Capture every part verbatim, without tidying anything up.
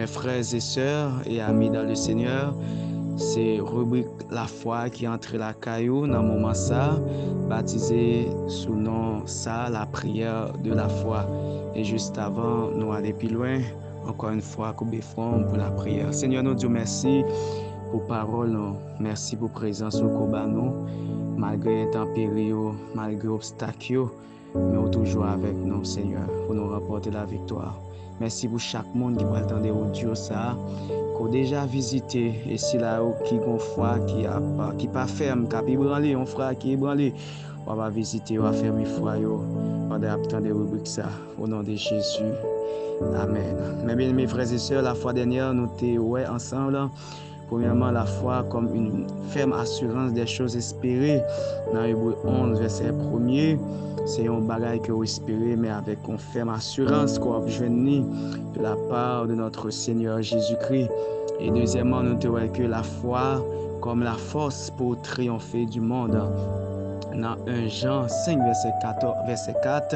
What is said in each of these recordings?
Frères et sœurs et amis dans le Seigneur, se ribrik lafwa ki antre lakay ou nan moman sa, batize sou non sa, la prière de la foi. E jis avan nou ale pi lwen, ankò yon fwa, koube fwon pou lapriyè. Senyè, nou di w mèsi pou pawòl nou. Mèsi pou prezans ou ko ba nou, malgre entanperi yo, malgre obstak yo, men ou toujou avèk nou, Senyè, pou nou ranpòte laviktwa. Mèsi pou chak moun ki pral tande odyo sa a, ke w deja vizite, e sila yo ki gon fwa ki ap, ki pa fèm, k ap ebranle, yon fwa ki ebranle, w ap vizite yo, afèmi fwa yo, pandan y ap tande ribrik sa, o non de Jezi. Amèn. Mes bien-aimés frères et sœurs, la fois dernière, nou te wè ansanm, premyèman, la foi comme une ferme assurance des choses espérées. Nan Ebre onz, vèsè premye, se yon bagay ke w espere, men avèk yon fèm asirans ke w ap jwenn li de la part de notre Seigneur Jésus-Christ. E dezyèmman, nou te wè ke la foi comme la force pour triompher du monde. Nan en Jan senk, vèsè katòz, vèsè kat,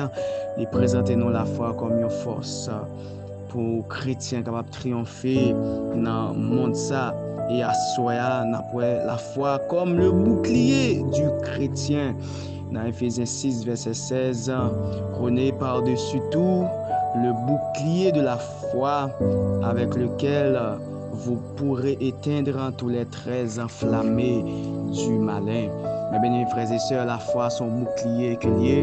li prezante nou la foi comme yon fòs pou kretyen kapab triyonfe nan mond sa. E aswè a, n ap wè la foi comme le bouclier du chrétien. Nan Éphésiens six, verset seize, prenez par-dessus tout le bouclier de la foi avec lequel vous pourrez éteindre tous les traits enflammés du malin. Mes bien-aimés frères et sœurs, la foi se yon boukliye ke l ye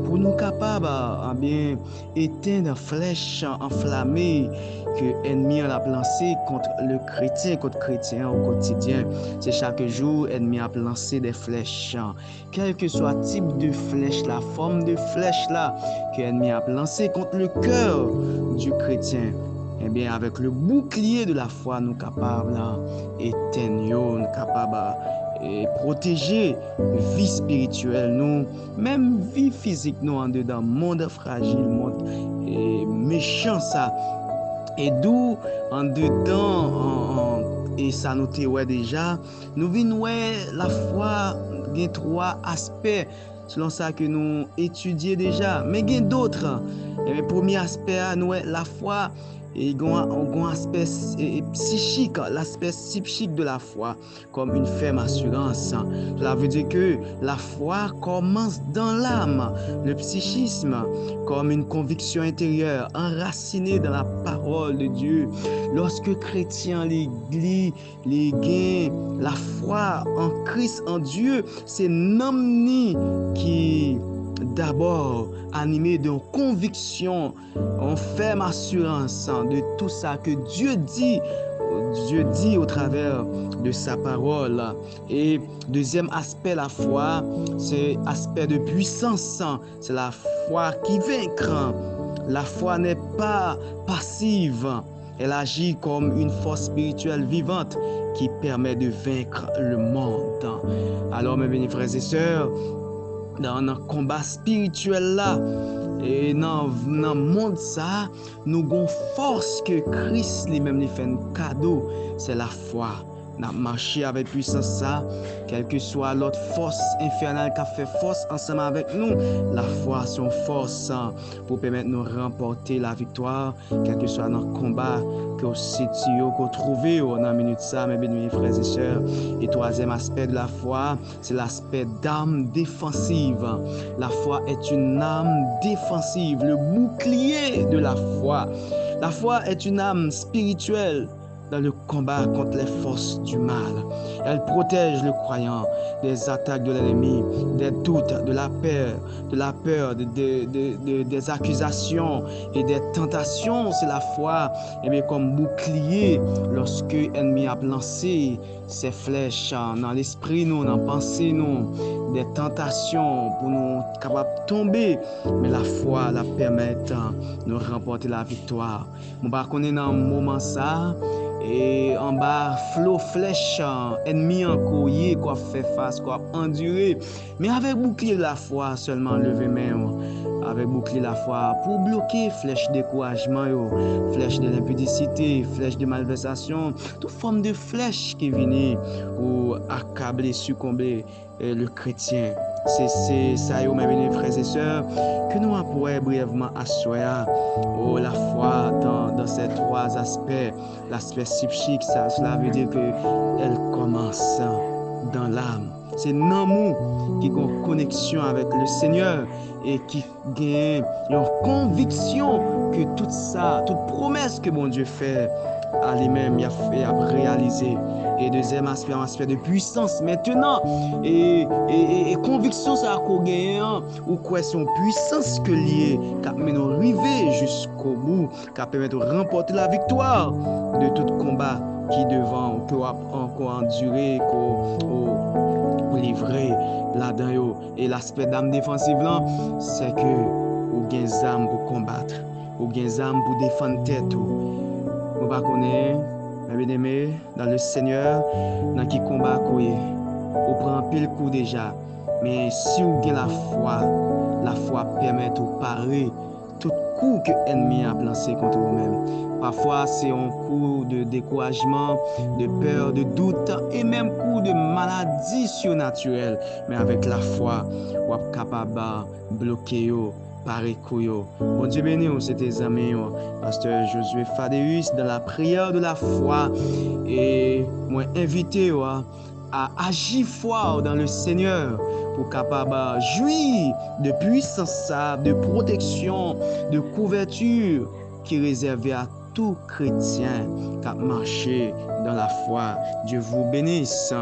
pou nou kapab, anben, etenn flèch anflame ke ènmi an ap lanse kont le kretyen, kont kretyen an o kotidyen. Se chak jou ènmi an ap lanse de flèch. Kèlkeswa tip de flèch la, fòm de flèch la ke ènmi an ap lanse kont le cœur du chrétien, ebyen, avèk le bouclier de la foi, nou kapab la etenn yo, nou kapab, e, pwoteje vi espirityèl nou, menm vi fizik nou andedan mond frajil, mond, e, mechan sa. E dou andedan, an, an, e sa nou te wè deja, nou vin wè la foi gen twa aspè selon sa ke nou etidye deja. Men gen dòt. Ebyen, premye aspè a, nou wè la foi, e gen, gen aspè, e, e, psichik, l'aspect psychique de la foi, comme une ferme assurance. Cela veut dire que la foi commence dans l'âme, le psychisme, comme une conviction intérieure, enracinée dans la parole de Dieu. Lorsque chrétien li, li, li gen la foi en Christ, en Dieu, se nanm ni ki dabò anime de yon konviksyon, yon fèm asirans de tout sa ke Dye di, Dye di o travè de sa pawòl. E dezyèm aspè la foi, se aspè de pwisans, se la foi qui vainc. La foi n'est pas passive. Elle agit comme une force spirituelle vivante qui permet de vaincre le monde. Alò, mes bien-aimés frères et sœurs, nan, nan konba espirityèl la, e nan, nan mond sa, nou gon fòs ke Kris li menm li fè n kado, se la foi. N ap mache avèk pwisans sa, kèlkeswa lòt fòs enfènal k ap fè fòs ansanm avèk nou. La foi se yon fòs pou pèmèt nou ranpòte laviktwa, kèlkeswa nan konba ke w sitiye w, ke w twouve w nan minit sa, mes bien-aimés frères et sœurs. E twazyèm aspè de la foi, c'est l'aspect d'arme défensive. La foi est une arme défensive, le bouclier de la foi. La foi est une arme spirituelle dans le combat contre les forces du mal. Elle protège le croyant des attaques de l'ennemi, des doutes, de la peur, de la peur, de, de, de, de, des accusations et des tentations. C'est la foi, ebyen, kòm boukliye, lòske ènmi ap lanse se flèch, a, nan lespri nou, nan panse nou, de tantasyon pou nou kapab tonbe, men la foi l ap pèmèt, a, nou ranpòte laviktwa. Mwen pa konnen nan moman sa, e anba flo flèch, a, ènmi an ke w ye, ke w ap fè fas, ke w ap andire, men avèk boukliye la foi sèlman, leve men w, a, avèk boukli lafwa pou bloke flèch dekourajman yo, flèch de lenpidisite, flèch de malvèsasyon, tout fòm de flèch ki vini pou akable, sikonbe eh, le kretyen. Se se sa yo, mes bien-aimés frères et sœurs, ke nou ap wè briyèvman aswè a. Oh, la foi dans, dans ces trois aspects, l'aspect psychique, ça, cela veut dire que elle commence dans l'âme. Se nanm ou ki gen koneksyon avèk le Seigneur e ki gen yon konviksyon ke tout sa, tout pwomès ke Bondye fè a li menm, y ap, y ap reyalize. E dezyèm aspè, yon aspè de pwisans. Mentnan, e, e, e, e konviksyon sa a ke w genyen an, ou kwè se yon pwisans ke l ye, k ap mennen w rive jiskobou, k ap pèmèt ou ranpòte laviktwa de tout konba ki devan w, ke w ap ankò andire, ke w, w, w livre ladan yo. E laspè dam defansiv lan, se ke ou gen zam pou konbat. Ou gen zam pou defann tèt ou. Mwen pa konnen, mes bien-aimés dans le Seigneur, nan ki konba ke w ye. Ou pran anpil kou deja. Men si w gen lafwa, lafwa ap pèmèt ou pare tout kou ke ènmi an ap lanse kont ou menm. Pafwa, se yon kou de dekourajman, de pè, de dout, e menm kou de maladi sinatirèl. Men avèk lafwa, w ap kapab, ah, bloke yo, pare kou yo. Bondye beni w, se te zanmi w, pastè Josué Fadeus, dans la prière de la foi. E mwen envite w a, a aji fwa w dans le Seigneur pou kapab, ah, jwi de pwisans sa, de pwoteksyon, de kouvèti ki rezève a tou kretyen k ap mache dans la foi. Dieu vous bénisse.